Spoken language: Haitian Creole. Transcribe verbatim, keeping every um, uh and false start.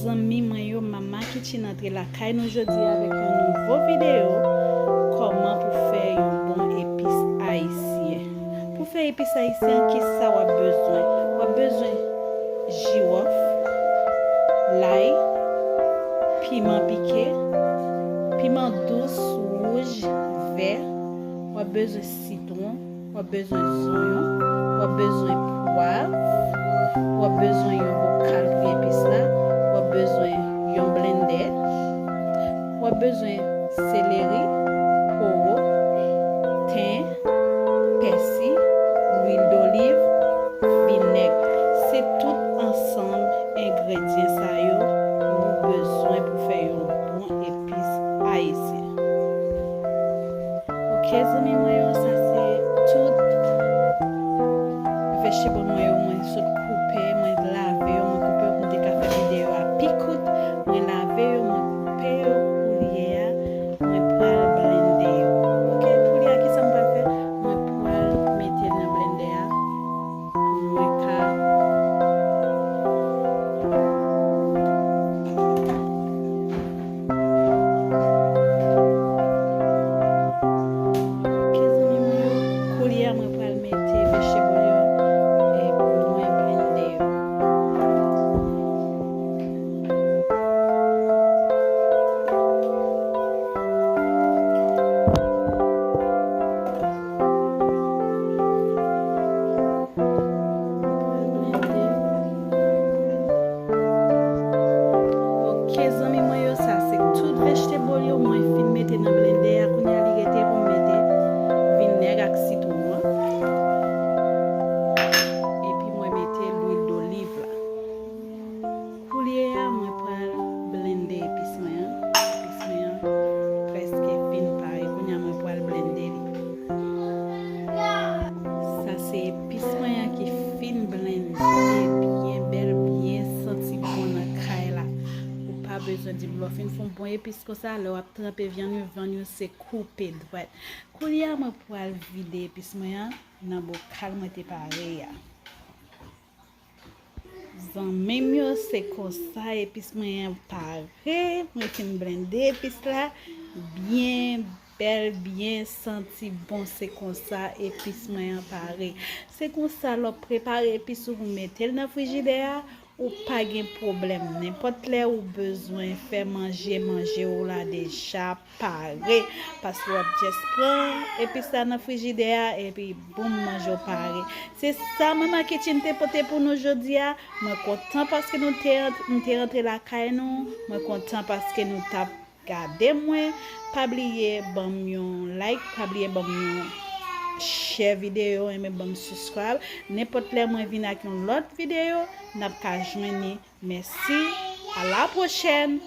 Zanmi mwen yo, Mama Kitchen antre lakay nou jodi avèk yon nouvo videyo, kòman pou fè yon bon epis ayisyen. Pou fè epis ayisyen, kisa w ap bezwen? W ap bezwen jiwòf, lay, piman pike, piman dous, wouj, vè. W ap bezwen sitwon, w ap bezwen zonyon, w ap bezwen pwav, w ap bezwen yon bokal pou epis la, w ap bezwen yon blendè, w ap bezwen seleri, powo, ten, pèsi, lwil doliv, vinèg. Se tout ansanm engredyan sa yo ou bezwen pou fè yon bon epis ayisyen. Ok, zanmi mwen yo, sa se tout vegetable mwen yo, mwen sot koupe, mwen lave yo, mwen koupe yo pou m te ka fè videyo a pi kout. Mwen lave yo, mwen koupe yo, koulye a, mwen pral blende yo. Ok, koulye a, kisa m pral fè? Mwen pral mete l nan blendè a pou mwen ka Ok, zanmi mwen yo, koulye a mwen pral mete vegetable yo, e, pou mwen blende yo. Ok, zanmi mwen yo, sa se tout vegetable yo mwen fin mete nan blendè a. Kounye a li rete pou m mete vinèg ak sitwon an. Epi mwen mete lwil doliv la. Koulye a, mwen pral blende epis mwen an. Epis mwen an prèske fin pare. Kounye a, mwen pral blende li. Sa se epis mwen an ki fin blende, byen bèl, byen santi bon nan kay la. Ou pa bezwen di m. Lè w fin fè yon bon epis konsa, lè w ap tranpe vyann yo, vyann yo se koupe dwèt. Koulye a, mwen pral vide epis mwen an nan bokal mwen te pare a. Zanmi m yo, se konsa epis mwen an pare. Mwen fin blende epis la byen bèl, byen santi bon. Se konsa epis mwen an pare. Se konsa lè w prepare epis ou pou mete l nan frijidè a, ou pa gen pwoblèm. Nenpòt lè ou bezwen fè manje, manje w la deja pare, paske w ap just pran epis la nan frijidè a, epi boum, manje w pare. Se sa Mama Kitchen te pote pou nou jodi a. Mwen kontan paske nou te, m te rantre lakay nou. Mwen kontan paske nou t ap gade mwen. Pa bliye ban m yon like, pa bliye ban m yon share videyo, enben ban m subscribe. Nenpòt lè mwen vin ak yon lòt videyo, n ap ka jwenn li. Mèsi, a la pwochèn!